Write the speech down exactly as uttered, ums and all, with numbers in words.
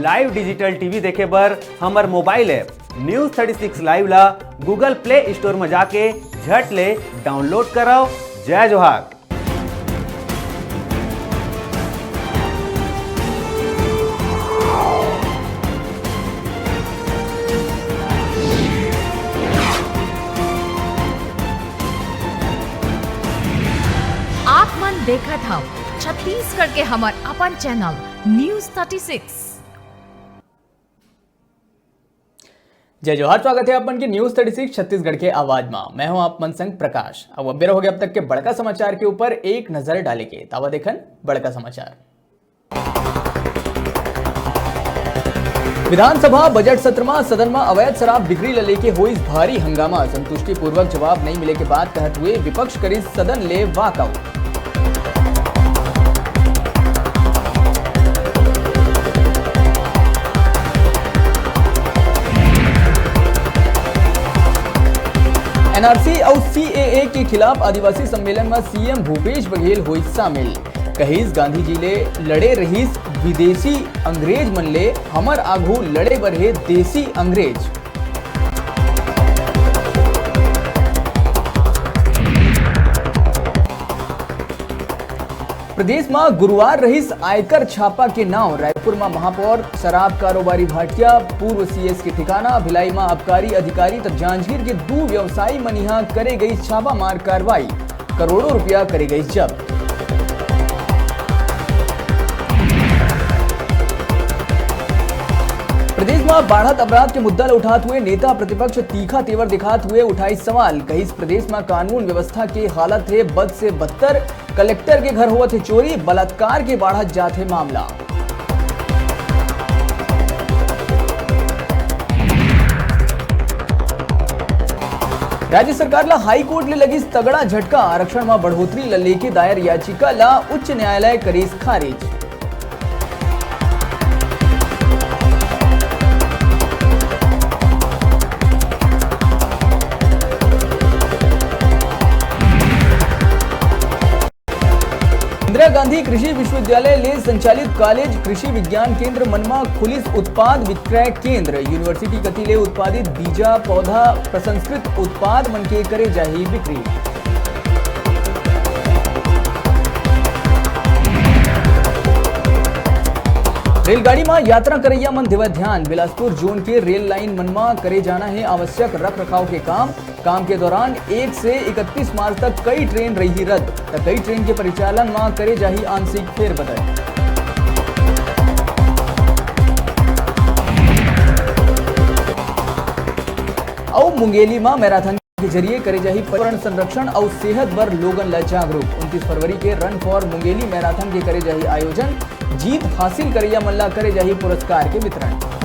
Live digital T V देखे बर हमर mobile app News thirty six Live ला Google Play Store म जाके झट ले download करव। जय जोहार। आप मन देखत हव छत्तीसगढ़ के हमर अपन channel News thirty six। जय जोहार, स्वागत है आप मन के News thirty six छत्तीसगढ़ के आवाज मा। मैं हूं आप मन संग प्रकाश। अब बेरा हो गया अब तक के बड़का समाचार के ऊपर एक नजर डाले के। तावा देखन बड़का समाचार। विधानसभा बजट सत्र मा सदन मा अवैध शराब बिक्री ल लेके होइस भारी हंगामा। संतुष्टिपूर्वक जवाब नहीं मिले के बाद कहत हुए विपक्ष करिस सदन ले walkout। N R C अउ C A A के खिलाफ आदिवासी सम्मेलन म C M भूपेश बघेल होइस शामिल। कहिस गांधी जी ले लड़े रहिस विदेशी अंग्रेज मन ले, हमर आघू लड़े बर हे देसी अंग्रेज। प्रदेश म गुरुवार रहिस आयकर छापा के नाव। रायपुर म महापौर, शराब कारोबारी भाटिया, पूर्व C S के ठिकाना, भिलाई म आबकारी अधिकारी त जांजगीर के दू व्यवसायी मन इहां करे गई छापामार कार्रवाई, करोड़ों रुपया करे गई जब्त। प्रदेश म बाढ़त अपराध के मुद्दा ल उठात हुए नेता प्रतिपक्ष तीखा तेवर दिखात हुए उठाई सवाल, कहिस प्रदेश म कानून व्यवस्था के हालत हे बद से बदतर, कलेक्टर के घर होवत हे चोरी, बलात्कार के बाढ़त जात हे मामला। राज्य सरकार ला हाई कोर्ट ले लगिस तगड़ा झटका, आरक्षण म बढ़ोतरी ल लेके दायर याचिका ला उच्च न्यायालय करिस खारिज। इंदिरा गांधी कृषि विश्वविद्यालय ले संचालित कॉलेज कृषि विज्ञान केंद्र मन म खुलिस उत्पाद विक्रय केंद्र। यूनिवर्सिटी कति ले उत्पादित बीजा, पौधा, प्रसंस्कृत उत्पाद मन के करे जाही बिक्री। रेलगाड़ी म यात्रा करैया मन देवत ध्यान, बिलासपुर जोन के रेल लाइन मन म करे जाना हे आवश्यक रख रखाव के काम। काम के दौरान एक से इकतीस मार्च तक कई ट्रेन रही रद्द, त कई ट्रेन के परिचालन म करे जाही आंशिक फेरबदल। अउ मुंगेली म मैराथन के जरिए करे जाही पर्यावरण संरक्षण अउ सेहत बर लोगन ल जागरूक। उनतीस फरवरी के Run for Mungeli मैराथन के करे जाही आयोजन, जीत हासिल करैया मन ल करे जाही पुरस्कार के वितरण।